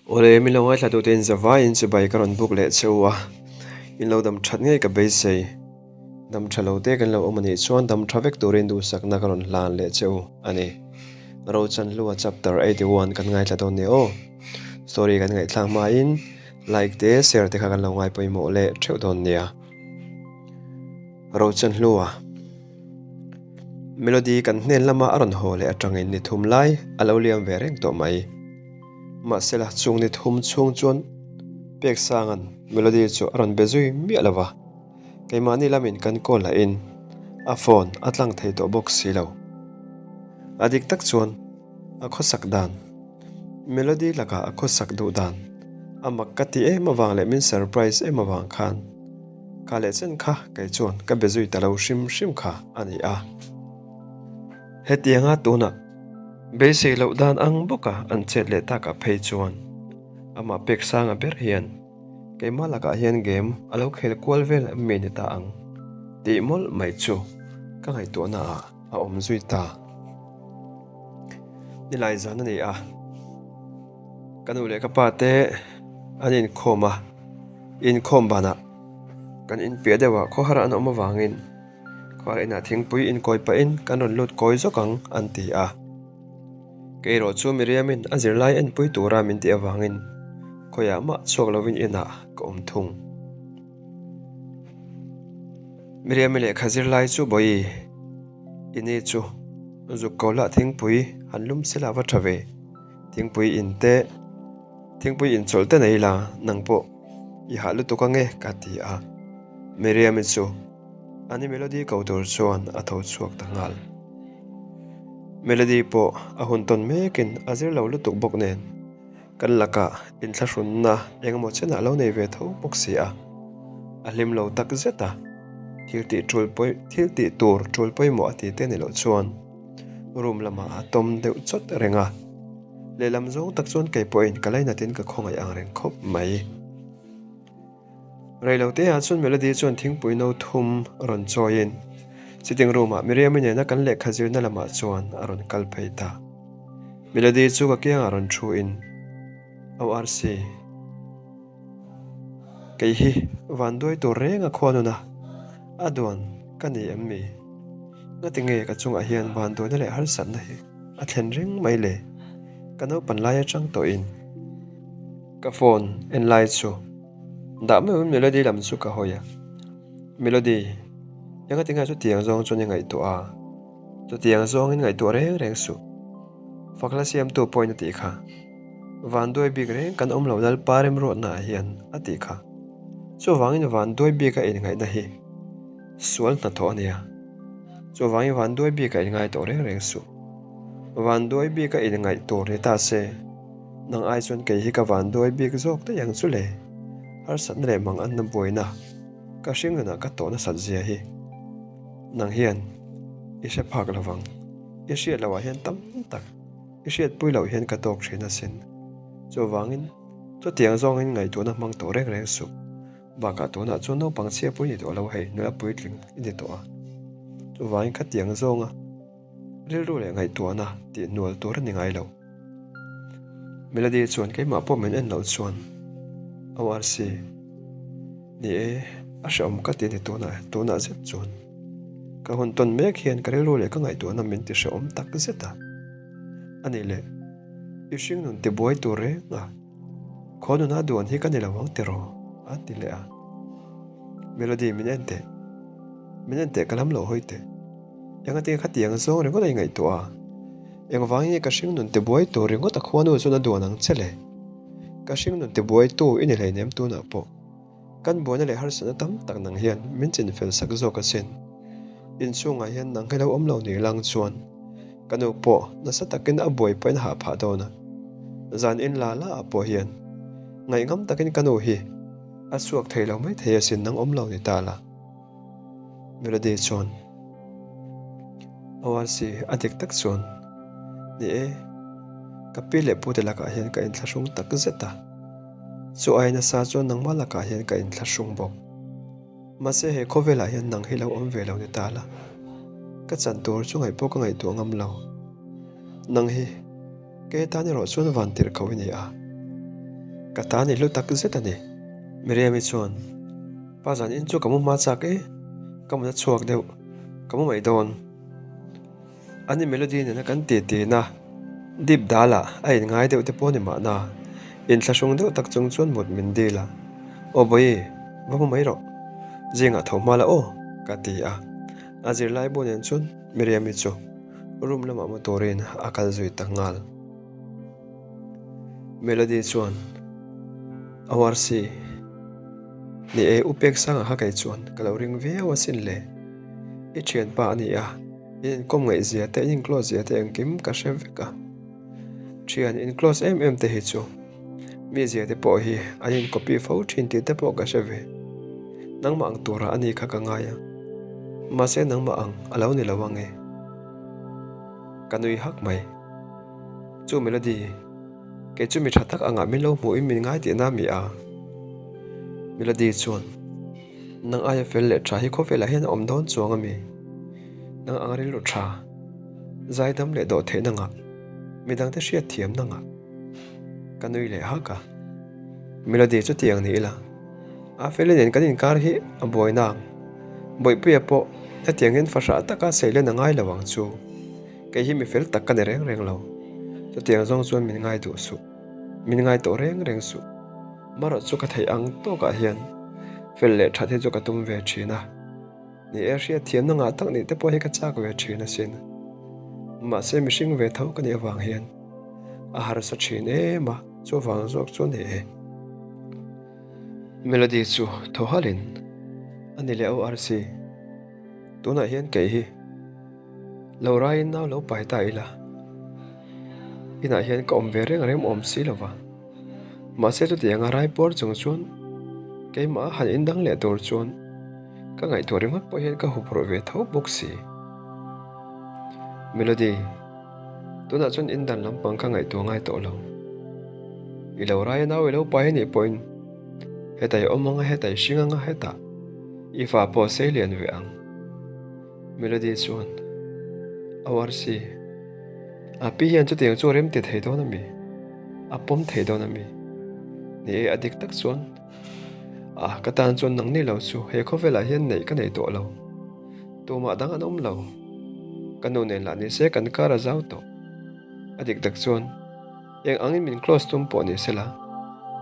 Awle, min lo ngaithla tute in zavaiin chibai ka rawn buk leh che u a, in lo dam that ngei ka beisei. Dam tha lo te kan lo awm a nih chuan dam tha vek turin duhsakna ka rawn hlan leh che u a ni. Rochanhlua chapter 81 kan ngaithla dawn nia aw. Story kan ngaihthlak hmain like te share te kha kan lo ngai pawimawh leh theuh dawn nia. Rochanhlua. Melody kan hnen lama a rawn haw leh atangin ni thum lai a lo liam ve reng tawh mai. Mahsela chung ni thum chhung chuan Peksanga'n Melody chu a rawn be zui miah lo va, keimahni lamin kan call lahin a phone a tlang thei tawh bawk si lo. A dik tak chuan a khawsak dan, Melody lakah a khawsak duh dan a mak ka ti em avang leh min surprise em avang khan Kha leh chen kha kei chuan ka be zui ta lo hrim hrim kha a ni a. Hetianga tunah beisei loh dan ang bawka an chet leh takah phei chuan amah pek sanga ber hian keimah lakah hian game a lo khel kual vel mi ni ta ang tih mawlh mai chu ka ngaihtuahna ah a awm zui ta. Nilai zan a ni a. Ka nu leh ka pa te an inkhawm a, inkhawm banah kan inpiah deuh ah khawhar an awm avangin khuar inah thingpui inkawi pahin kan rawn lut kawi zawk ang an ti a. Kei erawh chu Miriamin a zirlai enpui tura min tih avangin khawiah mah chhuak lovin inah ka awm thung. Miriami lehkha zirlai chu Bawihi i ni chu zuk ko lah thingpui han lum sela va tha ve. Thingpui in te, thingpui in chawlh te nei la, nang pawh i hah lutuk ange ka ti a. Miriam-i chu ani Melody ko tur chuan a tho chhuak ta nghal. Melody pawh a hun tawn mekin a zir lo lutuk bawk nen kan lakah inthlahrunna engemaw chenah lo nei ve tho bawk si a. A hlim lo tak zet a, thil tih tul pawi thil tih tur tul pawimawh a ti te ni loh chuan. Room lamah a tawm deuh chawt reng a, lehlam zawng tak chuan kei pawhin ka lainatin ka khawngaih ang reng khawp mai. Reiloteah chuan Melody chuan thingpui no thum rawn chawiin sitting room ah Miriam-i nena kan lehkha zirna lamah chuan a rawn kal phei ta. Melody chu ka kiangah rawn thu in, ORC. Kei hi vanduai tur reng a khua nuna a duan ka ni em mi? Ngati nge ka chungah hian vanduaina leh harsatna hi a thlen reng mai le? Ka naupan lai atang tawhin ka phone en lai chu dah meuhin Melody lam chu ka hawi a, Melody, engati nge chutiang zawng chuan i ngaihtuah a? Chutiang zawngin ngaihtuah reng reng suh. Fakhla siamtu pawhin a tih kha. Vanduai bik reng kan awm lo Lalpa remruatnaah hian a tih kha. Chuvangin vanduai bika inngaihna hi sual hnathawh a nia. Chuvangin vanduai bika inngai tawh reng reng suh. Vanduai bika inngaih tur ni ta se, nang ai chuan kei hi ka vanduai bik zawk daih ang chu le. Harsatna leh manganna buaina ka hringnunah ka tawh nasat zia hi nang hian i hre phak lovang. I hriat loh ah hian tam tak. I hriatpui loh hian ka tawk thin asin. Chuvangin, chutiang zawngin ngaihtuahna hmang tawh reng reng suh. Bakah tunah chuan naupang chhia pui ni tawh lo hei, nula puitling i ni tawh a. Chuvangin khatiang zawnga rilru leh ngaihtuahna tih hnual tur a ni ngai lo. Melody chuan keimah pawh min en loh chuan ORC, Ni e, a hrehawm ka ti a ni tunah, tunah zet chuan. Ka hun tawn mek hian ka rilru leh ka ngaihtuahna min ti hrehawm tak zet a. A nih leh, i hring nun ti buai tur reng a, khaw nuna duan hi ka ni lo ang tiraw? a ti leh a. Melody min en teh, min en teh ka lam lo hawi teh. Engati khatiang zawng ringawt a ingaihtuah a? Engvangin nge ka hring nun ti buai tur ringawt a khuanu chuan a duan ang che le? Ka hring nun ti buaitu i ni hleinem tunah pawh. Kan buaina leh harsatna tam tak nang hian min chin fel sak zawk asin. Inchhungah hian nang hi lo awm lo ni lang chuan ka nu pawh nasa takin a buai pawhin a hah phah dawn a. Zan in la la ah pawh hian ngaihngam takin ka nu hi a chhuak thei lo mai thei asin nang awm lo ni ta la. Melody chuan ORC a dik tak chuan ni e, ka pi leh pute lakah hian ka inthlahrung tak zet a. Chu ai nasa chuan nangmah lakah hian ka inthlahrung bawk. Mahse he khawvelah hian nang hi lo awm ve lo ni ta la. Ka chan tur chu ngaih pawh ka ngaihtuah ngam lo. Nang hi kei atan erawh chuan van tirh ko i ni a. Ka tan i hlu tak zet a ni. Miriam-i chuan, Pa zan in chu ka mu hma chak e, ka mut a chhuak deuh, ka mu mai dawn. Ani Melody nena kan ti tina dip dal ah a inngai deuh te pawh ni mahna, inthlahrung deuh tak chung chuan mut min dil a, Aw Bawihi, va mu mai rawh, zingah tho hma la aw, ka ti a. A zirlai bu nen chuan Miriam-i chu room lamah mu turin a kal zui ta nghal. Melody chuan a uar si. Ni e, U Peksanga kha kei chuan ka lo ring viau asin le. I thianpa a ni a, in inkawm ngaihzia te, in inclose zia te engkim ka hre vek a. Thian inclose em em te hi chu mi zia te pawh hi an in copy fo thin tih te pawh ka hre ve. Nangmah ang turah a ni kha ka ngai a, mahse nangmah ang a lo ni lo ang e. Ka nui hak mai. Chu Melody, kei chu mi tha tak angah min lo hmuhin min ngai tihna mi a? Melody chuan, Nang aia fel leh tha hi khawvelah hian a awm dawn chuang a mi? Nang ang rilru tha, zaidam leh dawh theihna ngah, midangte hriat thiamna ngah. Ka nui leh hak a. Melody chu tiang ni ila, a feli nen kan inkar hi a buai nang. Bawihpuia pawh hetiang hian fahrah taka seilen a ngai lo ang chu. Kei hi mi fel tak ka ni reng reng lo. Chutiang zawng chuan min ngai duh suh. Min ngai tawh reng reng suh. Marawh chu ka theih ang tawkah hian fel leh that hi chu ka tum ve thin a. Ni e, hriat thiamna ngah tak nih te pawh hi ka chak ve thin asin. Mahse mihring ve tho ka nih avang hian a harsa thin em a, chuvang zawk chu ni e. Melody chu thaw halhin a ni leh ORC. Tunah hian kei hi lo raiin nau lo pai ta ila, inah hian ka awm ve reng reng awm si lo va. Mahse chutianga rai puar chung chuan keimah han indang leh tur chuan ka ngaihtuah ringawt pawh hian ka huphurh ve tho bawk si. Melody, tunah chuan indan lampang ka ngaihtuah ngai tawh lo. I lo rai a nau i lo pai anih pawhin hetah i awm ang a, hetah i hring ang a, hetah i fa pawh sei lian ve ang. Melody chuan, ORC, a pi hian chutiang chu a rem ti thei dawn a mi? A pawm thei dawn a mi? Ni e, a dik tak chuan, ah, ka tan chuan nang ni lo chu he khawvelah hian neih ka nei tawh lo. Tumah dang an awm lo. Ka nu nen lah ni se kan kar a zau tawh. A dik tak chuan, eng angin min close tum pawh ni sela,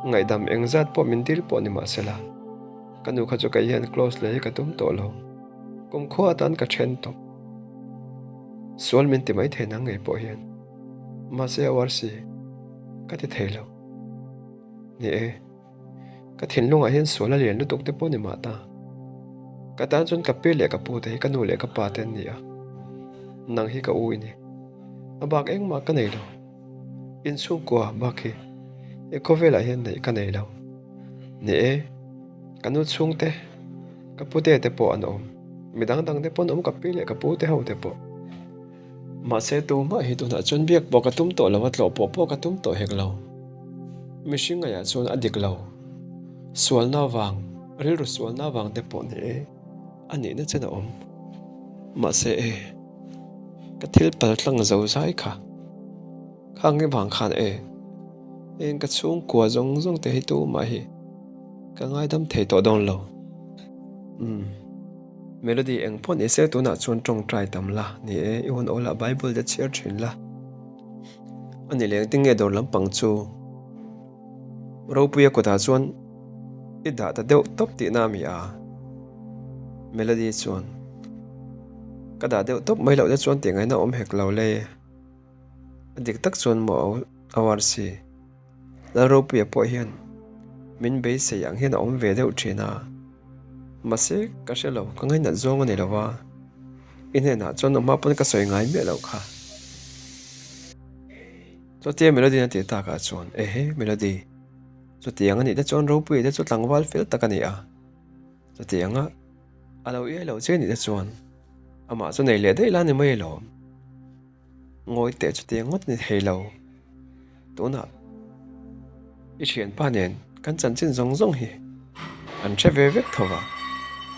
ngaihdam eng zat pawh min dil pawh ni mah sela, ka nu kha chu kei hian close leh hi ka tum tawh lo. Kumkhua atan ka then tawp. Sual min ti mai thei nang ngei pawh hian. Mahse ORC, ka ti thei lo. Ni e, ka thinlungah hian sual a lian lutuk te pawh ni mah ta. Ka tan chuan ka pi leh ka pu te hi ka nu leh ka pa te an ni a. Nang hi ka u i ni. A bak engmah ka nei lo. Inchhungkua bak hi he khawvelah hian neih ka nei lo. Ni e, ka nu chhungte, ka pute te pawh an awm. Mi dang dang te pawh an awm, ka pi leh ka pu te ho te pawh. Mahse tumah hi tunah chuan biak pawh ka tum tawh lo a, tlawh pawh pawh ka tum tawh hek lo. Mihring ngaiah chuan a dik lo. Sualna vang, rilru sualna vang te pawh ni e, a nihna chen a awm. Mahse e, ka thil pal tlang zo zai kha. Khang nge vang khan e, eng ka chhungkua zawng zawng te hi tumah hi ka ngaidam thei tawh dawn lo. Umm. Melody eng pawh ni se tunah chuan tawngtai tam la ni e, i hun awlah Bible te chhiar thin la. A ni leng tinge dawr lampang chu Ropuia kutah chuan i dah ta deuh tawp tihna a mi a? Melody chuan ka dah deuh tawp mai loh te chuan tih ngaihna awm hek lo le. A dik tak chuan maw ORC Lalropuia pawh hian min beisei ang hian a awm ve deuh thin a, mahse ka hre lo, ka ngainat zawng a ni lo a, i hnenah chuan a hma pawn ka sawi ngai miah loh kha. Chutia Melody a tih takah chuan, Ehe Melody, chutiang a nih te chuan Ropuia te chu tlangval fel tak a ni a, chutianga a lo iai loh che nih te chuan amah chu nei leh daih la ni mai alawm. Ngawi teh chutiang ngawt ni thei lo. Tunah i thianpa nen kan chanchin zawng zawng hi an hre ve vek tho va,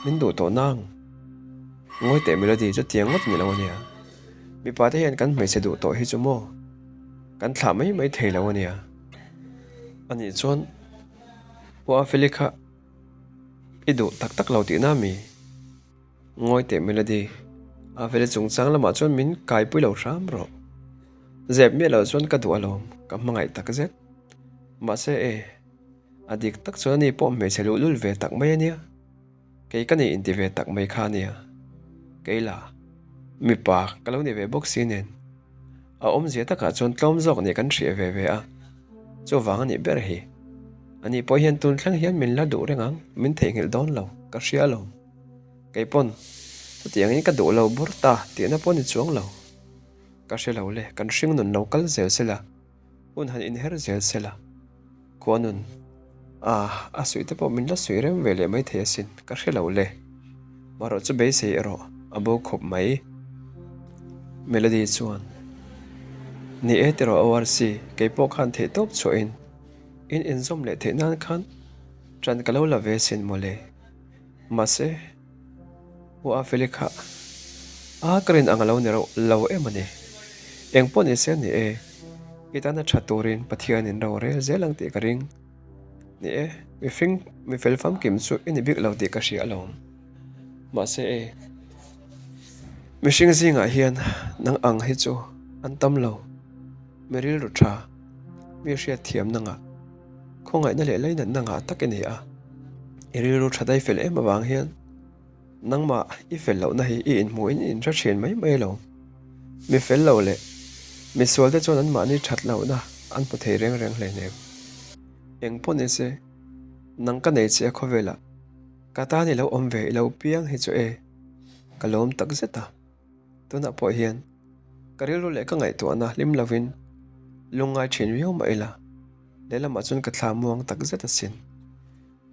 min duh tawh nang. Ngawi teh Melody chutiang ngawt ni lo ania. Mipa te hian kan hmeichhe duh tawh hi chu maw kan thlah mai mai thei lo ania. Anih chuan. U Afeli kha i duh tak tak lo tihna mi? Ngawi teh Melody, Afeli chungchang lamah chuan min kaipui lo hram rawh. Zep miah loh chuan ka duh alawm, ka hmangaih tak zet. Mahse e, a dik tak chuan ani pawh hmeichhe luhlul ve tak mai a nia. Kei ka nei inti ve tak mai kha a nia. Kei la, mipa ka lo ni ve bawk si nen. A awmzia takah chuan tlawm zawk nih kan hriah ve ve a, chuvang a nih ber hi. Ani pawh hian tun thleng hian min la duh reng ang, min theihnghilh dawn lo, ka hria alawm. Kei pawn, chutiangin ka duh lo bur ta tihna pawh ni chuang lo. Ka hre lo le, kan hring nun lo kal zel sela, hun han inher zel sela. Khua nun, ah, a suih te pawh min la suih rem ve leh maithei asin, ka hre lo le. Marawh chu beisei erawh a bo khawp mai. Melody chuan, Ni e tiraw ORC, kei pawh khan theih tawp chhuahin in inzawm leh theih nan khan ṭan ka lo la ve sin mawle. Mahse, U Afeli kha a ka rin ang a lo ni reuh lo em a ni. Eng pawh ni se ni e, i tana tha turin Pathianin ro rel zel ang tih ka ring. Ni e, mihring mi fel famkim chu i ni bik lo tih ka hria alawm. Mahse e, mihring zingah hian nang ang hi chu an tam lo. Mi rilru tha, mi hriatthiam nangah. Khawngaihna leh lainatna ngah tak i ni a, i rilru tha dai fel em avang hian nangmah i fel lohna hi i inhmuhin i inhre thin mai mai lo. Mi fel lo leh mi sualte chuan anmahni that lohna an hmu thei reng reng hleinem. Eng pawh ni se, nang ka nei che a khawvelah ka tan i lo awm ve i lo piang hi chu e, ka lawm tak zet a. Tunah pawh hian ka rilru leh ka ngaihtuahna hlim lovin lungngai thin viau mah ila, lehlamah chuan ka thla muang tak zet asin.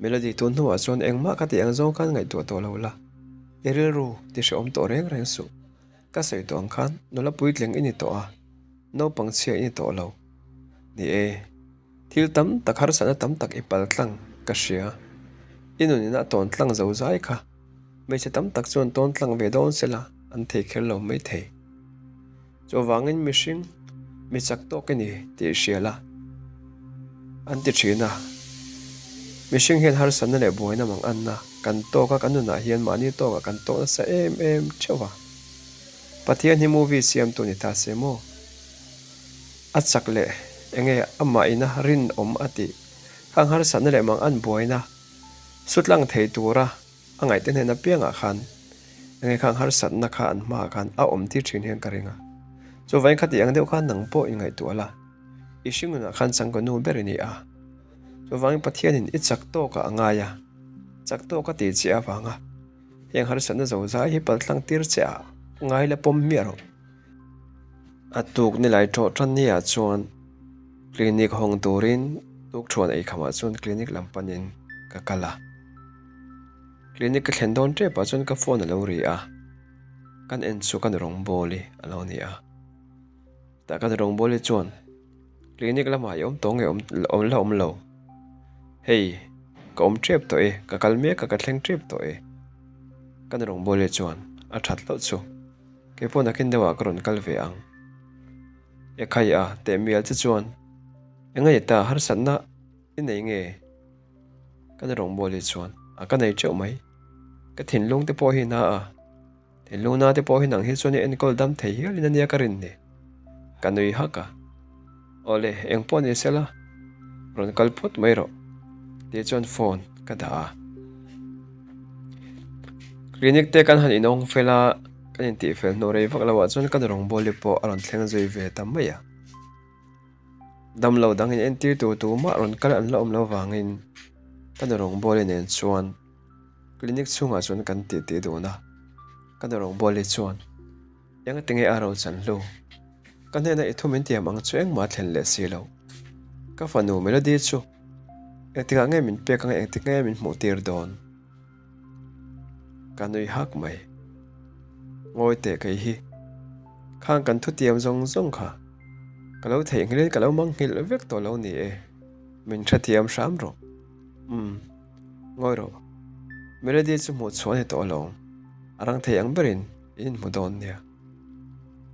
Melody tun hnuah chuan engmah ka tih ang zawng khan ngaihtuah tawh lo la, i rilru ti hrehawm tawh reng reng suh. Ka sawi tawh ang khan nula puitling i ni tawh a, naupang chhia i ni tawh lo. Ni e, thil tam tak harsatna tam tak i pal tlang ka hria. I nunina a tawn tlang zo zai kha. Hmeichhe tam tak chuan tawn tlang ve dawn sela an thei kher lo mai thei. Chuvangin mihring mi chak tawk i ni tih hria la an ti thin a. Mihring hian harsatna leh buaina mang anna kan tawk a, kan nunah hian mahni tawkah kan tawk nasa em em theuh a. Pathian hi movie siamtu ni ta se maw? A chak leh enge amah ina rinawm a tih khang harsatna leh mang an buaina sutlang thei tura A ngaihte hnen apiangah khan enge khang harsatna kha an hmaah khan a awm tir thin hian ka ring a. Chuvangin khati ang deuh khan nang pawh inngaihtuah la, i hringnunah khan changkaw nu ber i ni a. Chuvangin Pathianin i chak tawkah a ngai a, chak tawk a tih che avanga heng harsatna zozai hi paltlang tir che ah ngai la pawm hmiah rawh. A tuk nilai tawh tan ni ah chuan clinic hawng turin tukthuan eikhamah chuan clinic lam panin ka kal a. Clinic ka thlen dawn tep ah chuan ka phone a lo ri a, kan en chu ka nu rawngbawl hi a lo ni a. Tah ka nu rawngbawl hi chuan clinic lamah i awm tawh nge awm la awm lo, hei ka awm tep tawh e, ka kal mek a ka thleng tep tawh e. Ka nu rawngbawl hi chuan a that loh chu kei pawh nakin deuhah ka rawn kal ve ang. Ekhai a teh mial che chuan eng a ni ta harsatna i nei nge? Ka na rawngbawl hi chuan a ka nei teuh mai. Ka thinlung te pawh hi na a, thinlung na te pawh hi nang hi chuan i enkawl dam thei hialin ania ka rin ni. Ka nui hak a, Awle, eng pawh ni sela, rawn kal phawt mai rawh, tih chuan phone ka dah a. Clinic te kan han inawng fel a, kan intih fel hnu rei vak loah chuan ka na rawngbawl hi pawh a rawn thleng zui ve ta mai a. Damlo dang in entir tur tumah rawn kal an la awm lo vangin ka nu rawngbawli nen chuan clinic chhungah chuan kan titi dun a, ka nu rawngbawli chuan eng tinge a ro chan hlu? Ka hnena i thu min tiam ang chu engmah a thlen leh si lo. Ka fanu Melody chu engtikah nge min pek anga engtik nge min hmuh tir dawn? Ka nui hak mai. Ngawi teh kei hi. Khang kan thutiam zawng zawng kha ka lo theihnghilhin ka lo manghilh vek tawh lo ni e. Min hrethiam hram rawh. Umm. Ngawi rawh. Melody chu hmuh chhuah a ni tawh alawm. A rang thei ang berin in inhmu dawn nia.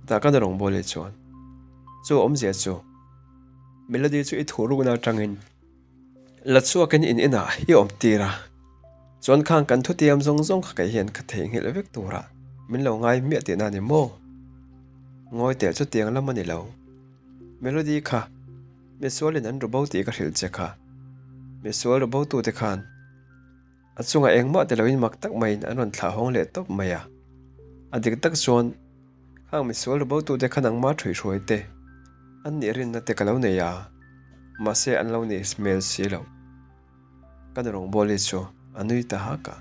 Tah ka nu rawngbawl leh chuan chu awmzia chu Melody chu i thuhrukna atangin. La chhuakin in inah i awm tir a, chuan khang kan thutiam zawng zawng kha kei hian ka theihnghilh vek turah min lo ngai hmiah tihna a ni maw? Ngawi tel chutiang lam a ni lo. Melody kha misualin an rubo tih ka hrilh che kha. Misual rubotute khan a chungah engmah ti loin mak tak maiin an rawn thlah hawng leh tawp mai a. A dik tak chuan khang misual rubotute kha nangmah ṭhuihhruai te an nih rinna te ka lo nei a, mahse an lo nih hmel si loh. Ka nu rawngbawli chu a nui ta hak a.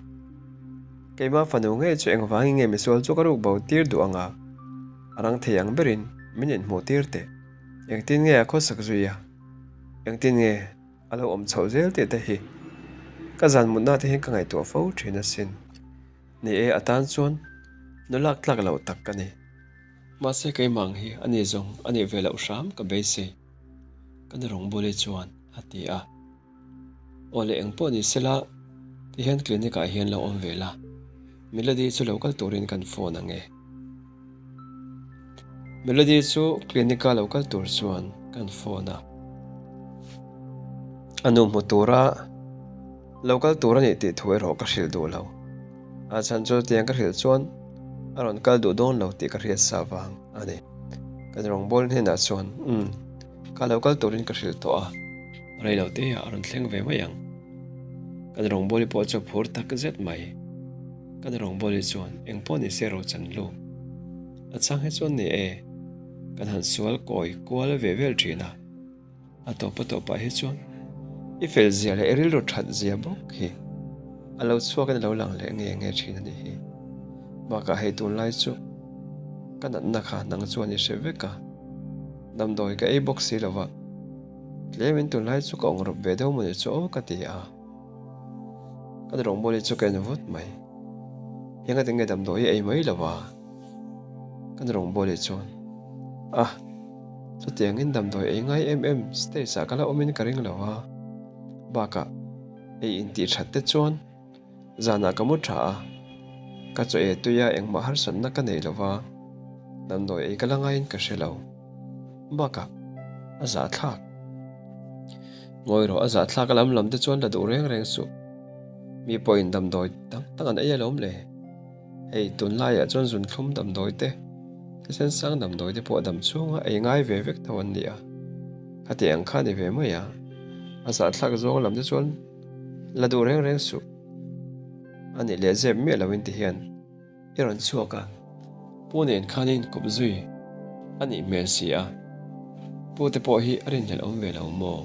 Keimah fanu ngei chu engvangin nge misual chu ka ruk bo tir duh ang a? A rang thei ang berin min inhmuh tir teh. Engtin nge a khawsak zui a? Engtin nge a lo awm chhoh zel tih te hi ka zan mutna te hian ka ngaihtuah fo thin asin. Ni e, a tan chuan nulak tlak loh tak ka ni. Mahse keimah ang hi a ni zawng a nih ve loh hram ka beisei. Ka nu rawngbawli chuan a ti a. Aw leh eng pawh ni sela tihian clinic ah hian lo awm ve la, Melody chu lo kal turin kan phone ang e. Melody chu clinic a lo kal tur chuan kan phone a. A nu hmu tura lo kal tur a nih tih thu erawh ka hrilh duh lo. A chhan chu tiang ka hrilh chuan a rawn kal duh dawn lo tih ka hriat sa vang a ni. Kan rawngbâwl hnenah chuan, Umm, ka lo kal turin ka hrilh tawh a, rei lo te ah a rawn thleng ve mai ang. Kan rawngbâwli pawh chu a phur tak zet mai. Kan rawngbâwli chuan, Eng pawh ni se ro chan lu. A chhang hi chuan ni e, kan han sual kawi kual ve vel ṭhin a. A tawp a tawpah hi chuan i fel zia leh i rilru that zia bawk hi a lo chhuak in a lo lang leh nge nge thin a nih hi. Bakah hei tunlai chu ka natna kha nang chuan i hre vek a, damdawi ka ei bawk si lo va, tlemin tunlai chu ka awng rawp ve deuh mawni chu aw ka ti a. Ka rawngbawli chu ka en vut mai. Engati nge damdawi i ei mai lo a? Ka rawngbawli chuan, A, chutiangin damdawi ei ngai em em stage ah ka la awmin ka ring lo a. Bakah ei intih that te chuan zanah ka mu tha a, ka chaw ei tui a engmah harsatna ka nei lo va, damdawi ei ka la ngaiin ka hre lo. Bakah a zahthlak. Ngawi rawh, a zahthlak a lam lam te chuan la duh reng reng suh. Mi pawhin damdawi dang tak an ei alawm le. Hei, tunlaiah chuan zunthlum damdawi te, thisen sang damdawi te pawh dam chhunga ei ngai ve vek tho an ni a. Khati ang kha a ni ve mai a, a zahthlak zawng lam te chuan la duh reng reng suh. A nih leh zep miah loin ti hian i rawn chhuak a, Pu nen khan i inkawp zui a nih hmel si a, Pu te pawh hi a rinhlelh awm ve lo maw?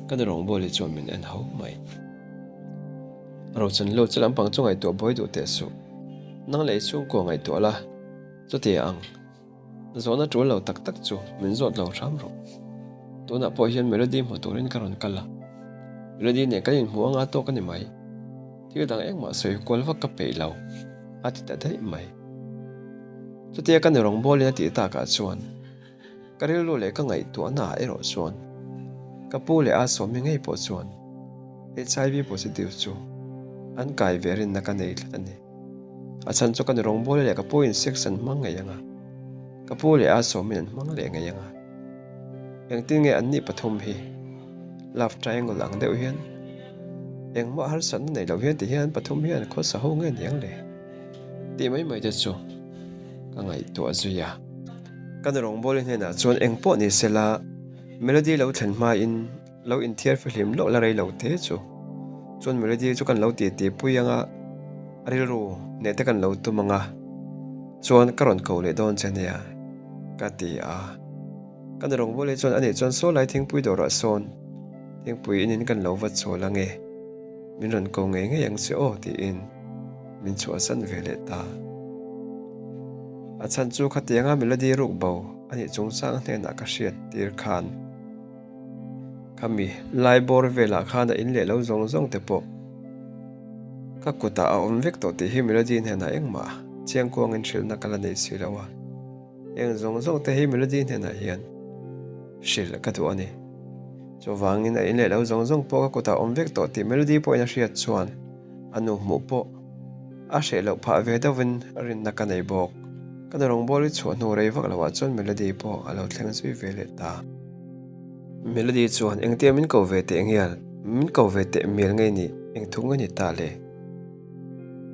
Ka nu rawngbawli chuan min en ho mai. Rochan lut chu lampang chu ngaihtuah buai duh teh suh. Nang leh i chhungkua ngaihtuah la, chuti ang. Zawhna tul lo tak tak chu min zawt lo hram rawh. Tunah pawh hian Melody hmu turin ka rawn kal a, Melody nen kan inhmu anga tawk a ni mai. Thil dang engmah sawi kual vak ka peih lo, a ti ta daih mai. Chutia ka nu rawngbawlin a tih takah chuan ka rilru leh ka ngaihtuahnaah erawh chuan ka pu leh a sawmi ngei pawh chuan HIV positive chu an kai ve rinna ka nei tlat a ni. A chhan chu ka nu rawngbawla leh ka pu in sex an hmang ngei ang a, ka pu leh a sawmin an hmang leh ngei ang a. Engtin nge an nih pathum hi love triangle ang deuh hian engmah harsatna nei lo hian ti hian pathum hian khawsa ho nge niang le tih mai mai te chu ka ngaihtuah zui a. Ka nu rawngbawli hnenah chuan engpawh ni sela Melody lo thlen hmain Lo inthiar fihlim loh la rei lo te chu. Chuan Melody chu kan lo ti ti pui ang a, a rilru neh te kan lo tum ang a, chuan ka rawn ko leh dawn che nia, ka ti a. Ka nu rawngbawlei chuan anih chuan saw lai thingpui dawrah sawn thingpui inin kan lo va chawl ang e, min rawn ko ngei ngei ang che aw tiin min chhuahsan ve leh ta. A chhan chu khatianga Melody ruk bo anih chungchang hnenah ka hriat tir khan, Khami lai bawr velah khan a in leh lo zawng zawng te pawh ka kutah a awm vek tawh tih hi Melody hnenah engmah chiangkuangin hrilhna ka la nei si lo a, heng zawng zawng te hi Melody hnenah hian hrilh ka duh a ni. Chuvangin a in leh lo zawng zawng pawh ka kutah a awm vek tawh tih Melody pawhin a hriat chuan a nu hmuh pawh a hreh loh phah ve deuhin rinna ka nei bawk. Ka nu rawngbawli chhuah hnu rei vak loah chuan Melody pawh a lo thleng zui ve leh ta. Melody chuan engtia min ko ve teh ngial, min ko ve teh mial ngei ni, eng thu nge ni ta le?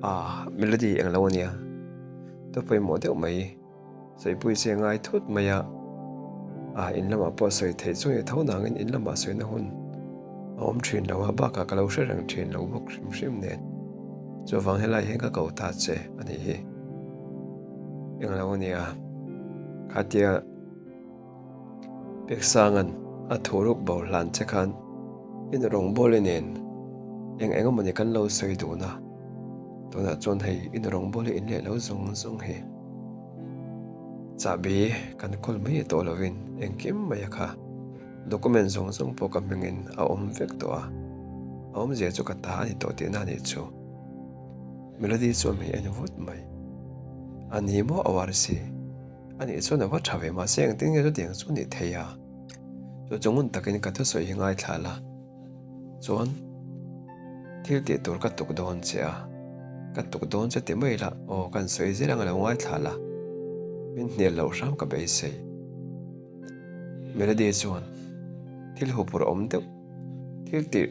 Ah, Melody eng lo ania, ta pawimawh deuh mai, sawipui che ngai thut mai a, ah, in lamah pawh sawi theih chu ni tho nangin in lamah sawina hun a awm thin lo a, bakah ka lo hre reng thin lo bawk hrim hrim nen, chuvang helai hian ka ko ta che a nih hi. Eng lo ania, khatia. Peksanga'n a thuruk bo hlan che khan in rawngbawli nen eng eng emawni kan lo sawi dun a, tunah chuan hei in rawngbawli in leh lo zawng zawng hi chahbi kan kawl mai tawh lovin engkim mai a kha document zawng zawng pawh ka hmingin a awm vek tawh a, a awmzia chu ka ta a ni tawh tihna a nih chu. Melody chuan hmei a ni vut mai. A ni maw a uar si? A nih chuan a va tha ve mahse engtin nge chutiang chu nih thei a? Chu chu ngun takin ka thusawi hi ngaithla la. Chuan thil tih tur ka tuk dawn che a, ka tuk dawn che ti mai la, aw kan sawi zel ang a lo ngaithla la. Min hnial loh hram ka beisei. Melody chuan thil huphurh awm deuh thil tih.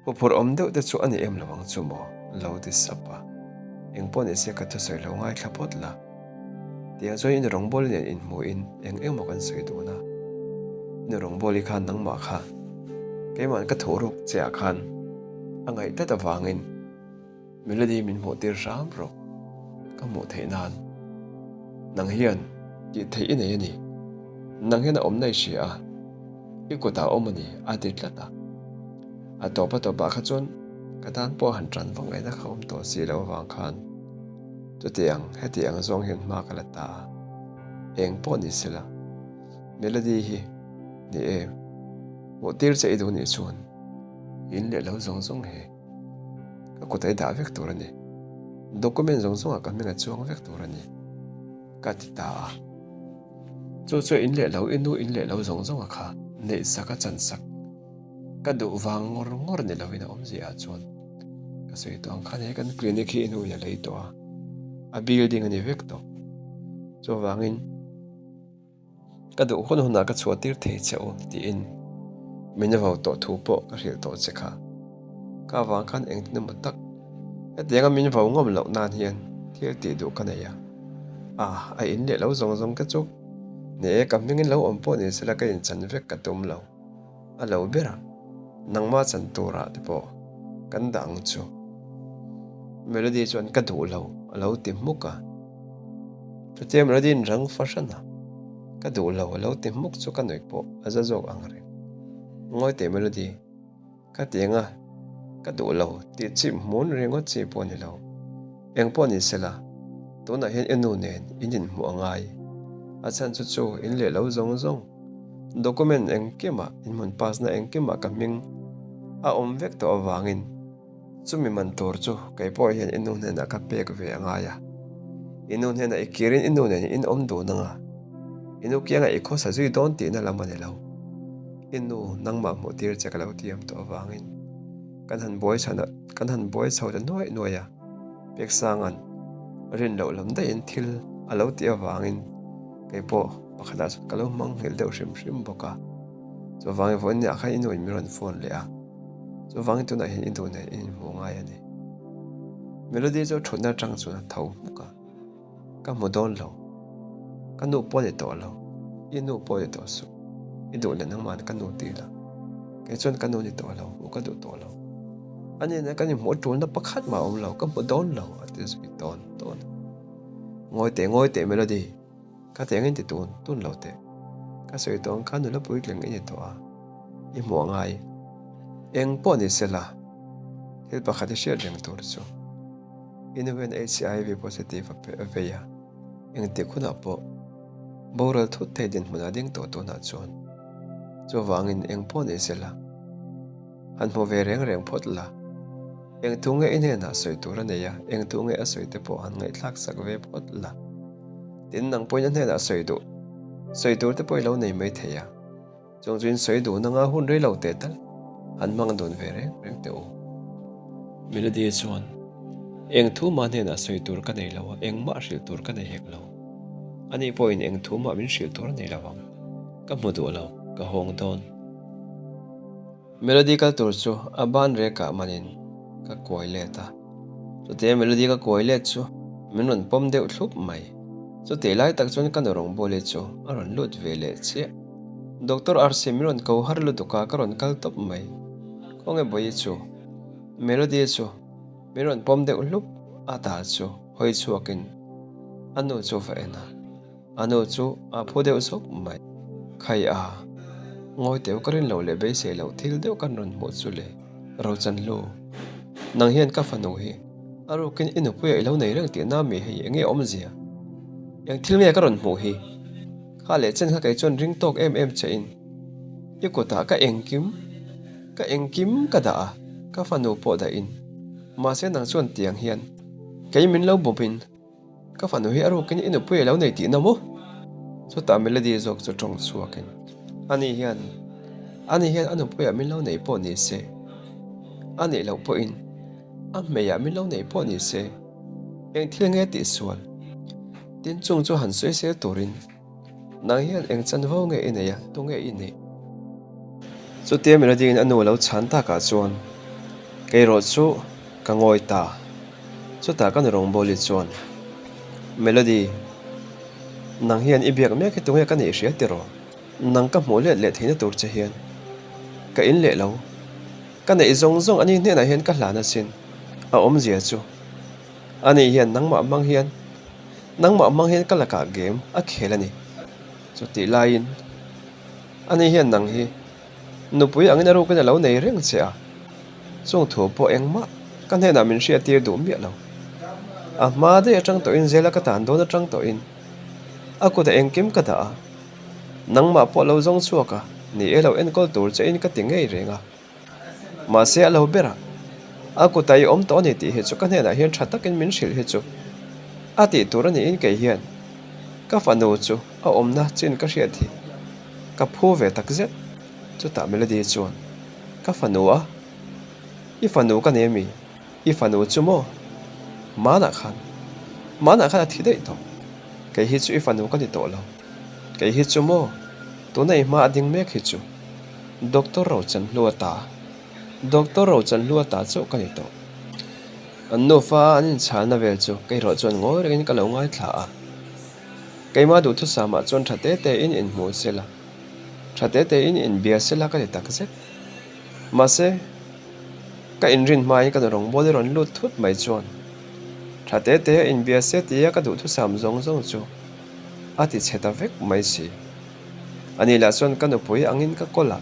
Huphurh awm deuh te chu a ni em lo ang chu maw? Lo ti sap a. Eng pawh ni se ka thusawi lo ngaithla phawt la. Tiang chuan in rawngbawli nen inhmuhin eng eng maw kan sawi dun a. In rawngbawli khan nangmah kha keima'n ka thuh ruk che ah khan a ngaih tlat avangin Melody min hmuh tir hram rawh. Ka hmuh theih nan. Nang hian tih theih i nei a ni. Nang hian a awmna i hria a, i kutah a awm a ni a ti tlat a. A tawp a tawpah kha chuan ka tan pawh han tan vak ngaihna kha awm tawh si loh avang khan chuti ang heti ang zawng hian hma ka la ta a. Eng pawh ni sela Melody hi ni e, hmuh tir che i duh nih chuan in leh lo zawng zawng hi. Ka kut a i dah vek tur a ni. Document zawng zawngah ka hming a chuang vek tur a ni. Ka ti ta a. Chu chu in leh lo, i nu in leh lo zawng zawnga kha neih sak a chan sak ka duh vang ngawr ngawr ni lovin a awmzia ah chuan ka sawi tawh ang khan he kan clinic hi i nu in a lei tawh a, a building a ni vek tawh. Chuvangin. Ka duh hun hunah ka chhuah tir thei che u tiin min vau tawh thu pawh ka hrilh tawh che kha. Ka avang khan engtin emaw tak hetianga min vau ngawm loh nan hian thil tih duh ka nei a. Ah, a in leh lo zawng zawng te chu ni e, ka hmingin lo awm pawh ni sela ka inchan vek ka tum lo. A lo ber a, nangmah chan turah te pawh kan dah ang chu. Melody chuan ka duh lo a lo ti hmuk a. Chutia Melody in rang fahran a, ka duh lo a lo ti hmuk chu ka nuih pawh a za zawk ang reng. Ngawi teh Melody, ka ti eng a, ka duh lo tih chip hmun ringawt chi pawh a ni lo. Eng pawh ni sela, tunah hian i nu nen in inhmuh a ngai. A chhan chu chu in leh lo zawng zawng. Document engkimah, inhmun pass na engkimah ka hming a awm vek tawh avangin chumi man tur chu kei pawh hian i nu hnenah ka pek ve a ngai a. I nu hnenah i kirin i nu nen in awm dun anga, i nu kiangah i khawsa zui dawn tihna lam a ni lo. I nu nangmah hmuh tir che ka lo tiam tawh avangin kan han buai chhan a, kan han buai chho ta nuaih nuaih a. Peksanga'n rin loh lam daihin thil a lo tih avangin Kei pawh pakhatah chuan ka lo hmang nghilh deuh hrim hrim bawk a, chuvangin vawiin niah khan i nuin min rawn phone leh a, chuvangin tunah hian i duh nen i inhmuh ngai a ni. Melody chu thutna atang chuan a tho hmuk a, Ka hmu dawn lo, ka nu pawh ni tawh lo, i nu pawh ni tawh suh, i duh leh nangmahni ka nu ti la, kei chuan ka nu ni tawh lo, hmuh ka duh tawh lo. A nena kan inhmuh tulna pakhat mah a awm lo, ka hmu dawn lo a ti zui tawn tawn a. Ngawi teh, ngawi teh Melody, ka ti angin ti tun tun lo teh. Ka sawi tawh ang kha nula puitling i ni tawh a, i hmuh a ngai. Eng pawh ni sela, thil pakhat i hriat reng tur chu. I nu hian HIV positive a vei a, engtik hunah pawh boral thut thei dinhmunah ding tawh tunah chuan. Chuvangin eng pawh ni sela. Han hmu ve reng reng phawt la. Eng thu nge i hnenah sawi tur a nei a, eng thu nge a sawi te pawh han ngaihthlak sak ve phawt la. Tin, nang pawhin a hnenah sawi duh, sawi tur te pawh i lo nei mai thei a. Chung chu in sawi duh nanga hun rei lo teh tal han hmang dun ve reng reng teh u. Melody chuan, Eng thu mah hnenah sawi tur ka nei lo a, engmah hrilh tur ka nei hek lo. Ani pawhin eng thu mah min hrilh tur a nei lo ang. Ka hmu duh lo, ka hawng dawn. Melody kal tur chu a ban rekah manin ka kuai let a. Chutia Melody ka kuai let chu min rawn pawm deuh thlup mai. Chutih lai tak chuan ka nu rawngbawli chu a rawn lut ve leh chiah. Doctor Arsi min rawn ko har lutuk a, ka rawn kal tawp mai. Khawnge Bawihi chu? Melody chu min rawn pawm deuh hlup a ta chu hawi chhuakin a nu chu va en a. A nu chu a phu deuh zawk mai. Khai a, ngawi teuh ka rin loh leh beisei loh thil deuh kan rawn hmuh chu le, Rochanhlu. Nang hian ka fanu hi a rukin i nupuia i lo nei reng tih na mi hei eng nge awmzia? Eng thil nge ka rawn hmuh hi? Kha leh chen kha kei chuan ring tawk em em che in i kutah ka engkim ka engkim ka dah a, ka fanu pawh dah in. Mahse nang chuan tiang hian kei min lo bawm in Ka fanu hi a rukin i nupui a lo nei tihna maw? Chutah Melody zawk chu tawng chhuakin, Ani hian, ani hian a nupuiah min lo nei pawh ni se, a nih loh pawhin a hmeiah min lo nei pawh ni se, eng thil nge tih sual? Tin chung chu han sawi sel turin Nang hian eng chanvo nge i nei a, tunge i nih? Chutia Melody-in a nu a lo chhan takah chuan keirawh chu ka ngawi ta. Chutah ka nu rawngbawli chuan, Melody, nang hian i biak mek hi tunge ka nih hria tiraw? Nang ka hmuh let leh theihna tur che hian ka in leh lo. Ka neih zawng zawng ani hnenah hian ka hlan asin. A awmzia chu ani hian nangmah hmang hian Nangmah hmang hian ka lakah game a khel a ni. Chutih laiin ani hian nang hi nupui angin a rukin a lo nei reng che a, chung thu pawh engmah ka hnenah min hriattir duh miah lo. A hma daih atang tawhin zela ka tan dawn atang tawhin a kutah engkim ka dah a, nangmah pawh lo zawng chhuak a, ni e lo enkawl tur chein ka ti ngei reng a. Mahse a lo ber a, a kutah i awm tawh a ni tih hi chu ka hnenah hian tha takin min hrilh hi chu a tih tur a niin kei hian ka fanu chu a awmna chin ka hriat hi ka phu ve tak zet. Chutah Melody chuan, Ka fanu a? I fanu ka nei a mi? I fanu chu maw? Hmanah khan, hmanah khan a thi daih tawh. Kei hi chu i fanu ka ni tawh lo. Kei hi chu maw? Tuna i hma a ding mek hi chu Doctor Rochanhlua ta, Doctor Rochanhlua ta chauh ka ni tawh. An nufa an inchhalna vel chu kei erawh chuan ngawi rengin ka lo ngaithla a. Keimah duhthusamah chuan tha te tein inhmu sela, tha te tein inbia sela ka ti takzet. Mahse, ka inrin hmain ka nu rawngbawli rawn lut thut mai chuan tha te te a inbia se tia ka duhthusam zawng zawng chu a ti chhe ta vek mai si. Ani lah chuan ka nupui angin ka kawl a,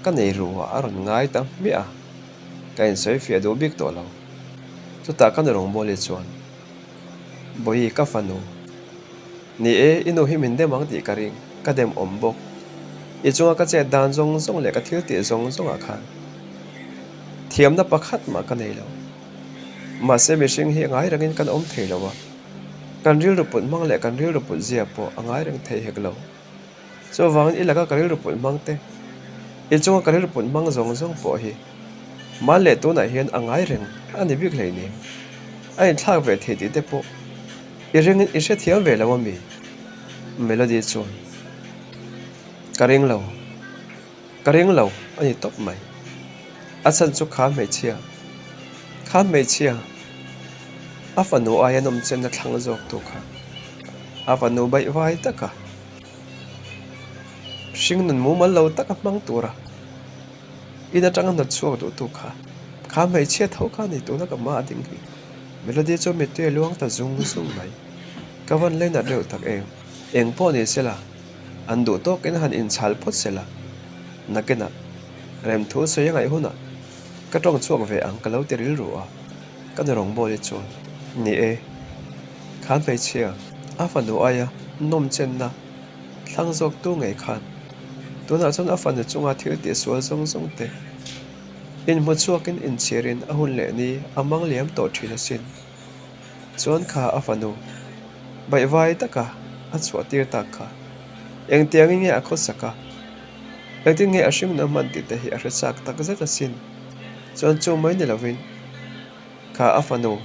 ka nei ru ah a rawn ngai ta hmiah a, ka insawi fiah duh bik tawh lo. Chutah ka nu rawngbawli chuan, Bawihi ka fanu, ni e, i nu hi min dem ang tih ka ring, ka dem awm bawk. I chunga ka chet dan zawng zawng leh ka thil tih zawng zawngah khan thiamna pakhat mah ka nei lo. Mahse mihring hi ngai rengin kan awm thei lo a. Kan rilru put hmang leh kan rilru put zia pawh a ngai reng thei hek lo. Chuvangin i laka ka rilru put hmang te, i chunga ka rilru put hmang zawng zawng pawh hi man leh tunah hian a ngai reng a ni bik hleinem. A inthlak ve thei tih te pawh i ringin i hrethiam ve lo a mi? Melody chuan, Ka ring lo. Ka ring lo a ni tawp mai. A chhan chu kha hmeichhia, kha hmeichhia a fanu aia nawmchenna thlang zawk tu kha a fanu baih vai taka hringnun mumal lo taka hmang tura in atanga hnawt chhuak duh tu kha, kha hmeichhia tho kha a ni tuna ka hma a ding hi. Melody chu mittui a luang ta zung zung mai. Ka vawn leinat reuh tak em? Eng pawh ni sela. An duh tawkin han inchhal phawt sela, nakinah remthu sawi a ngaih hunah ka tawng chhuak ve ang ka lo ti rilru a, ka nu rawngbawli chuan, Ni e, kha hmeichhia a fanu aia nawm chenna thlang zawk tu ngei khan tunah chuan a fanu chunga thil tih sual zawng zawng te inhmu chhuakin inchhirin a hun leh ni a mang liam tawh thin asin. Chuan kha a fanu baihvai taka a chhuah tir tak kha engtiangin nge a khawsak a, engtin nge a hringna hman tih te hi a hre chak tak zet asin. Chuan chu mai ni lovin kha a fanu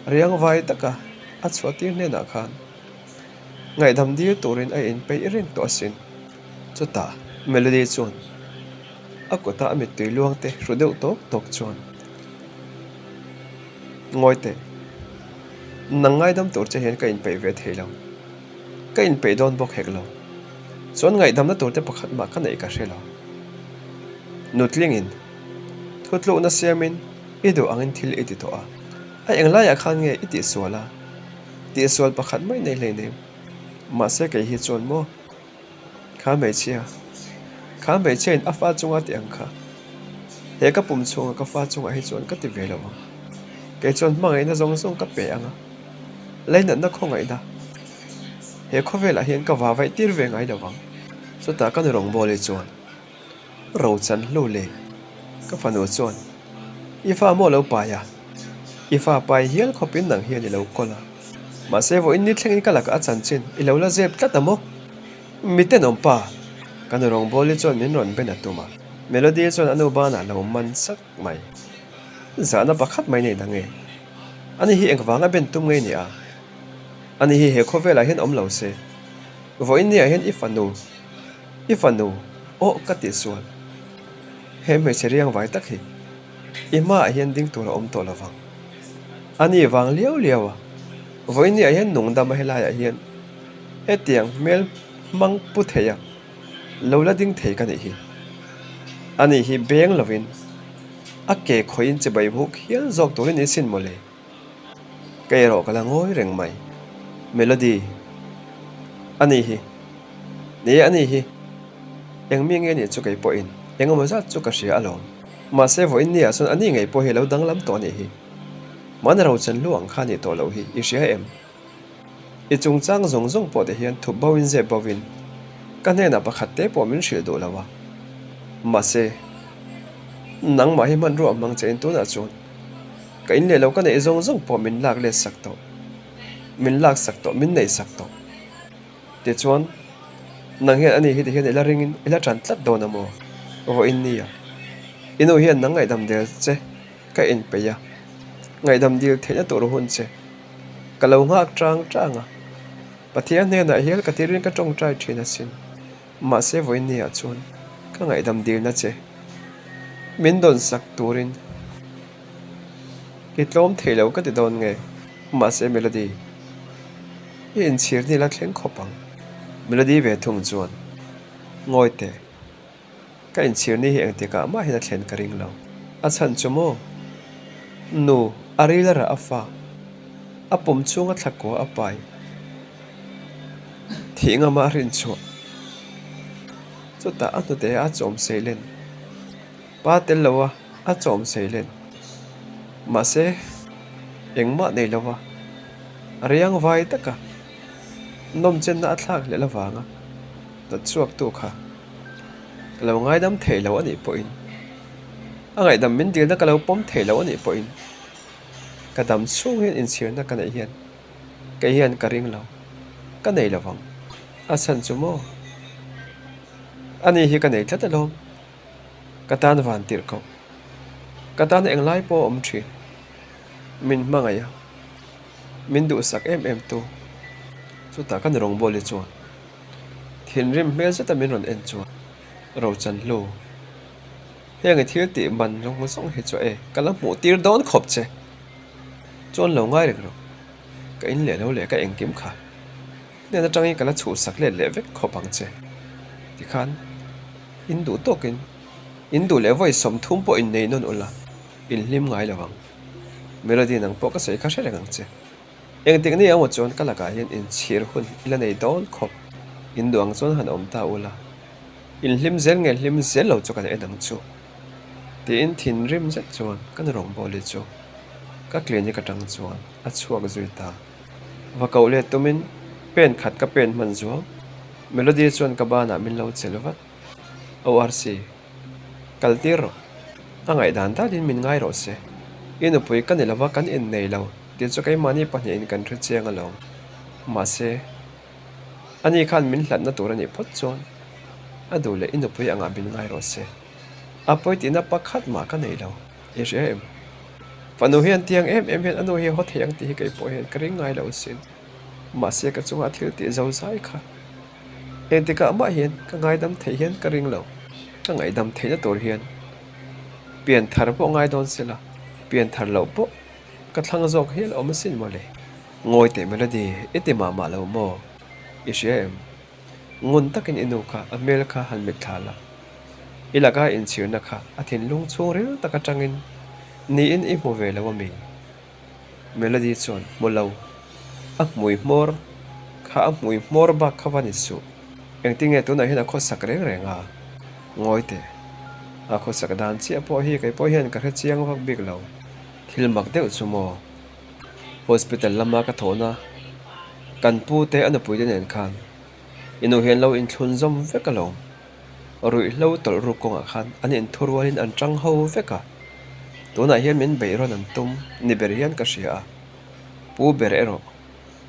riangvai taka a chhuah tir hnenah khan ngaihdam dil turin a inpeih reng tawh asin. Chutah Melody chuan. A kuta a mittui luang te hru deuh tawk tawk chuan, Ngawi teh, nang ngaidam tur che hian ka inpeih ve thei lo. Ka inpeih dawn bawk hek lo. Chuan ngaihdamna tur te pakhat mah ka neih ka hre lo. Nutlingin thutlukna siamin i duh angin thil i ti tawh a, a englaiah khan nge i tihsual a? Tihsual pakhat mai nei hleinem. Mahse kei hi chuan maw? Kha hmeichhia, kha hmeichhia in a fa chunga ti ang kha. He ka pum chhunga ka fa chungah hi chuan ka ti ve lo ang. Kei chuan hmangaihna zawng zawng ka pe ang a, leinatna khawngaihna he khawvelah hian ka vavaih tir ve ngai lo ang. Chutah ka nu rawngbawli chuan Rochan hlu le ka fanu chuan I fa maw lo pai a? I fa pai hial khawpin nang hian i lo kawl a. Mahse vawiin ni thlengin ka lakah a chanchin i lo la zep tlat a maw? Mi tenawm pa! Ka nu rawngbawli chuan min rawn ben a tum a. Melody chuan a nu banah lo man sak mai. Zahna pakhat mai nei dang e. Ani hi engvanga ben tum ngei ni a? Ani hi he khawvelah hian awm lo se. Vawiin niah hian i fanu, i fanu, aw ka tihsual. He hmeichhe riang vai tak hi i hmaah hian ding tur a awm tawh lo vang. A ni vang liau liau a, vawiin-niah hian nungdama helaiah hian hetiang hmel hmang pu thei a lo la ding thei ka nih hi. A ni hi beng lovin a ke khawihin chibai huk hial zawk turin i sin mawle. Ka erawh ka la ngawi reng mai. Melody. A ni hi. Ni e, a ni hi. Eng mi nge nih chu kei pawhin eng emaw zat chu ka hria alawm. Mahse vawiin ni ah chuan a ni ngei pawh hi a lo danglam tawh a nih hi. Mahni rochan lu ang kha a nih tawh loh hi i hria em? I chungchang zawng zawng pawh te hian thup bo in zep bo in ka hnenah pakhat te pawh min hrilh duh lo a. Mahse, nangmah hi hmanrua hmang che in tunah chuan ka in leh lo ka neih zawng zawng pawh min lak let sak tawh, min lak sak tawh, min neih sak tawh. Tichuan, nang hian ani hi ti hian i la ringin i la tan tlat dawn a maw? Vawiin nia, i nu hian nang ngaihdam del che ka inpeih a, ngaihdam dil theihna tur hun che ka lo nghak tang tang a, Pathian hnenah hial ka tirin ka tawngtai thin asin. Mahse vawiin niah chuan ka ngaihdam dilna che min dawn sak turin i tlawm thei lo ka ti dawn nge? Mahse Melody i inchhir ni la thleng khawp ang. Melody ve thung chuan ngawi teh. Ka inchhir ni hi engtikah mah hian a thlen ka ring lo. A chhan chu maw? Nu, a ril a rah a fa. A pum chhunga thla kua a pai. Thih ngama a rin chhuah. Chutah a hnute a chawm seilen. Pa tel lo a a chawm seilen. Mahse, engmah nei lo a. A riang vai taka nawmchenna a thlak hlelh avanga hnawt chhuaktu kha. Ka lo ngaidam thei lo a nih pawhin, a ngaihdam min dilna ka lo pawm thei lo a nih pawhin, ka dam chhung hian inchhirna ka neih hian kei hian ka ring lo, ka nei lo vang. A chhan chu maw? Ani hi ka nei tlat alawm. Ka tan van tirh koh. Ka tan englai pawh a awm thin. Min hmangaih a, min duhsak em em tu. Chutah ka ni rawngbawli chuan. Thinrim hmel zeta min rawn en chuan Rochan hlu, heng i thil tih man rawng zawng hi chu e ka la hmuh tir dawn khawp che. Chuan lo ngai reng rawh, ka in leh lo leh ka engkim kha hnen atangin ka la chhuhsak let leh vek khawp ang che. Tikhan in duh tawkin in duh leh vawi 30 pawh in nei nawn ula in hlim ngai lo ang. Melody nang pawh ka sawi kha hre reng ang che. Engtik ni emaw chuan ka lakah hian inchhir hun i la nei dawn khawp. In duh ang chuan han awm ta ula, in hlim zel nge hlim zel lo chu kan en ang chu. Tiin thinrim zet chuan ka nu rawngbawli chu ka clinic atang chuan a chhuak zui ta. Va koh let tumin pen khat ka pen hman zuau. Melody chuan ka banah min lo chelh vat. ORC. Kal tir rawh. A ngaihdan danin min ngai rawh se. I nupui ka ni lova kan innei lo tih chu keimahni pahnihin kan hre chiang alawm. Mahse, ani khan min hlatna tur a nih phawt chuan a duh leh i nupui angah min ngai rawh se. A pawi tihna pakhat mah ka nei lo. I hria em? Fanu hian tiang em em hian a nu hi a haw thei ang tih hi kei pawh hian ka ring ngai lo asin. Mahse, ka chungah thil tih zo zai kha. Engtikah mah hian ka ngaidam theih hian ka ring lo. Ka ngaihdam theihna tur hian pian thar pawh ngai dawn se la, pian thar loh pawh ka thlang zawk hial awm asin mawle. Ngawi teh Melody, i ti mah mah lo maw? I hria em? Ngun takin i nu kha a hmel kha han mit thla la. I laka inchhirna kha a thinlung chhungril tak atangin niin i hmu ve lo a mi? Melody chuan hmu lo. A hmui hmawr kha a hmui hmawr bak kha va ni suh. Engtinge tunah hian a khawsak reng reng a? Ngawi teh. A khawsak dan chiah pawh hi kei pawh hian ka hre chiang vak bik lo. Thil mak deuh chu maw? Hospital lama ka thawhna kan pu te a nupui te nen khan i nu hian lo inthlun zawm vek alawm. Ruihhlo tawlh ruk kawngah khan an inthu rualin an tang ho vek a, tunah hian min beih rawn an tum ni ber hian ka hria a, pu ber erawh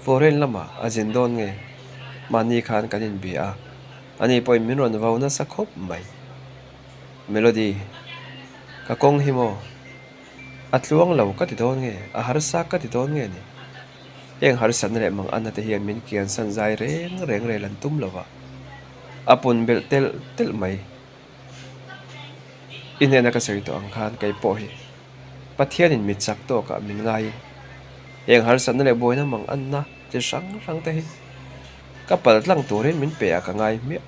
foreign lamah a zin dawn nge mahni khan kan inbia a, ani pawhin min rawn vau nasa khawp mai. Melody, ka kawng hi maw? A tluang lo ka ti dawn nge? A harsa ka ti dawn nge ni? Heng harsatna leh manganna te hian min kiansan zai reng reng rel an tum lo va. A pun belh telh telh mai. I hnena ka sawi tawh ang khan kei pawh hi Pathianin mi chak tawkah min ngaiin heng harsatna leh buaina mang anna chi hrang hrang te hi ka pal tlang turin min pe a ka ngai hmiah.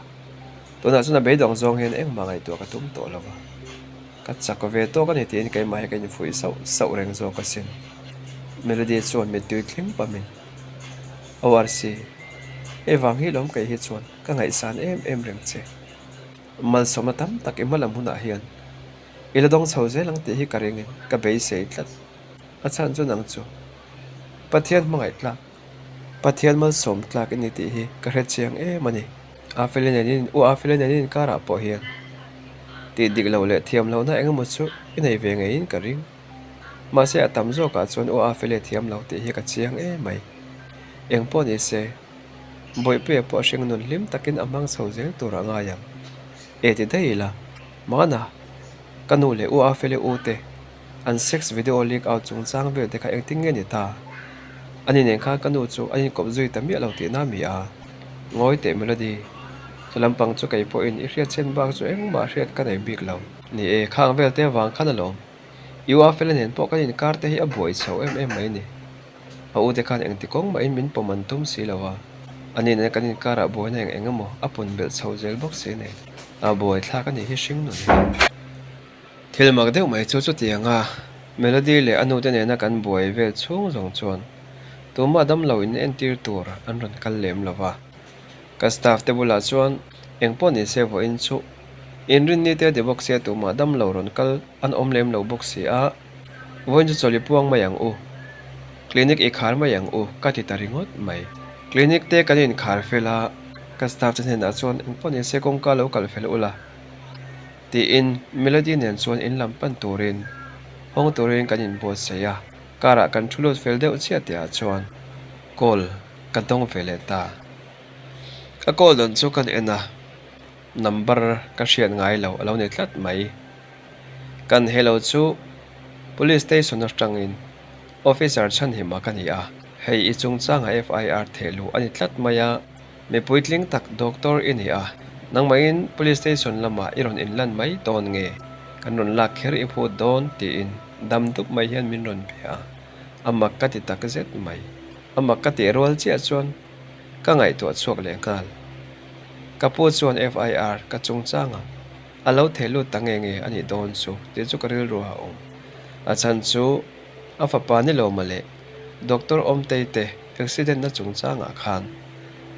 Tunah chuan a beidawng zawng hian engmah ngaihtuah ka tum tawh lo va, ka chak ve tawk a ni tiin keimah hi ka infuih sauh sauh reng zawk asin. Melody chuan mittui tling pamin. ORC, Hei vang hi lawm kei hi chuan ka ngaihsan em em reng che. Malsawmna tam tak i hmalam hunah hian i la dawng chho zel ang tih hi ka ringin ka beisei tlat. A chhan chu nang chu Pathian hmangaih tlak, Pathian malsawm tlak i ni tih hi ka hre chiang em a ni. Afeli nen in u Afeli nen in inkarah pawh hian tih dik loh leh thiam lohna eng emaw chu i nei ve ngeiin ka ring. Mahse a tam zawkah chuan u Afeli a thiam lo tih hi ka chiang em mai. Eng pawh ni se, Bawihpuia pawh hring nun hlim takin a hmang chho zel tur a ngai ang. E ti daih ila, Mana, ka nu leh u Afeli u te an sex video leak out chungchang vel te kha engtin nge ni ta? Ani nen khan ka nu chu an inkawp zui ta miah lo tihna mi a? Ngawi teh Melody, chu lampang chu kei pawhin i hriat chhen bak chu engmah hriat ka nei bik lo. Ni e, khang vel te avang khan alawm. I u Afela nen pawh kan inkar te hi a buai chho em em mai ni. A u te khan engti kawng mahin min pawm an tum si lo a, ani nen kan inkarah buaina eng eng emaw a pun belh chho zel bawk si nen a buai thlak a nih hi hring nun hi. Thil mak deuh mai chu chutiang a, Melody leh a nute nena kan buai vel chhung zawng chuan tumah damlo in entir tur an rawn kal lem lo va. Ka staff te bulah chuan engpawh ni se vawiin chu inrinni te a ti bawk sia tumah damlo rawn kal an awm lem lo bawk si a, vawiin chu chawlh i puang mai ang u, clinic i khar mai ang u ka ti ta ringawt mai. Clinic te kan inkhar fel a, ka staff te hnenah chuan engpawh ni se kawngka lo kalh fel ula tiin Melody nen chuan in lam pan turin hawng turin kan inbuatsaih a, car ah kan thu lut fel deuh chiah tih ah chuan call ka dawng ve leh ta. Ka call dawn chu kan en a, number ka hriat ngai lo a lo ni tlat mai. Kan hello chu Police Station atangin Officer chhanhima ka ni a, hei i chungchangah FIR theh luh a ni tlat mai a, mi puitling tak Doctor i ni a, nangmahin Police Station lamah i rawn inlan mai dawn nge, kan rawn lak kher i phut dawn tiin dam dup mai hian min rawn bia a, a mak ka ti tak zet mai. A mak ka tih rual chiah chuan ka ngaihtuah chhuak leh nghal. Ka pu chuan FIR ka chungchangah A lo theh lut ta nge nge a nih dawn chu tih chu ka rilru a awm. A chhan chu a fapa ni lo mah leh Doctor Awmtei te accident na chungchangah khan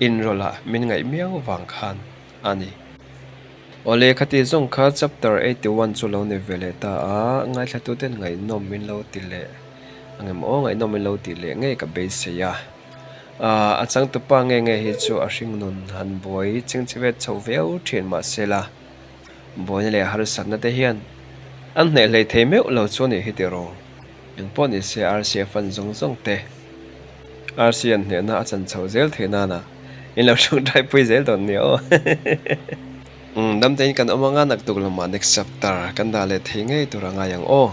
inrawlh ah min ngaih miau vang khan a ni. Awle khati zawng kha chapter 81 chu lo ni ve leh ta a, ngaithlatuten ngaihnawm min lo ti leh angem aw ngaihnawm min lo ti leh ngei ka beisei a. Ahh a changtupa nge nge hi chu a hring nun han buai chingchivet chho viau thin mahse la buaina leh harsatna te hian an hneh hlei thei meuh lo chu a nih hi tiraw engpawh ni se RC a fan zawng zawng te RC an hnehna a chan chho zel theih nana in lo tawngtai pui zel dawn nia aw umm damtein kan awm anga naktuk lamah next chapter kan dah leh thei ngei tur a ngai ang aw.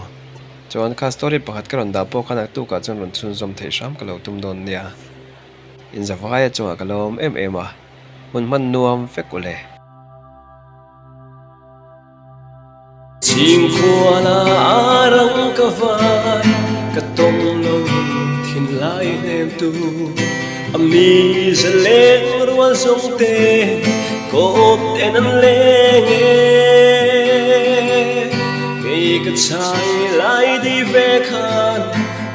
Chuan kha story pakhat ka rawn dah pawh khan naktukah chuan rawn chhunzawm theih hram ka lo tum dawn nia. Inzavaia chungah ka lo awm em em a, hmun hman nuam vek u le. Tuala arang ka vai ka tawng lo thinlai hnem tu a mi zaleng rual zawng te kawp ten an leng e. Kei ka chai lai di ve khan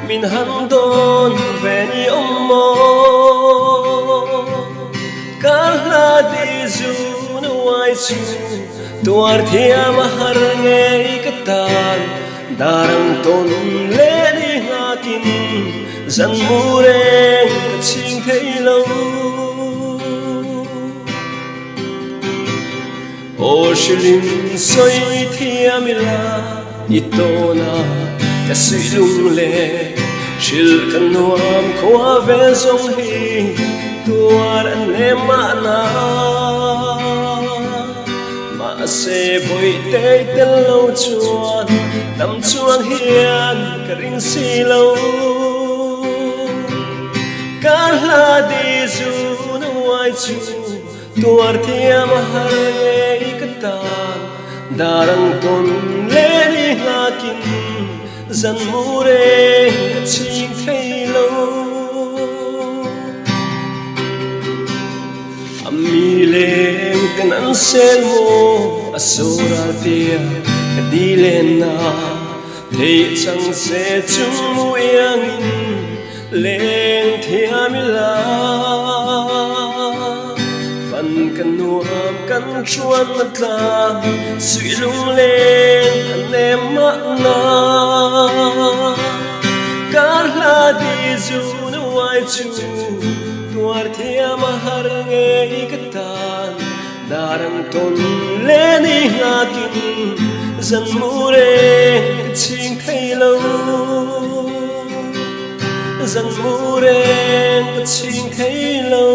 min han dawn ve ni awm maw? Ka hla di zun uai chu tuar thiam a har ngei ka tan darang tawn leh ni nghakin zan mu reng ka chhing thei lo. Aw hrilhin sawi thiam ila i tawn a ka suih lung leh hrilh ka nuam khua vel zawng hi tuar an nem mahna. Mahse Bawihtei tel lo chuan dam chuang hian ka ring si lo. Ka hla di zun uai chu Tuar thiam a har ngei ka tan darang tawn leh ni nghakin zan mu reng ka chhing thei lo. A mi leng ten an sel maw a soral tia ka di len na theih chang se chung mu iangin Leng thiam ila fan ka nuam kan chuan na tlang suih lungleng a nem mahna Ka hla di zun uai chu tuar thiam a har ngei ka tan Darang tawn le ni nghakin zan mu reng ka chhing thei lo. Zan mu reng ka chhing thei lo.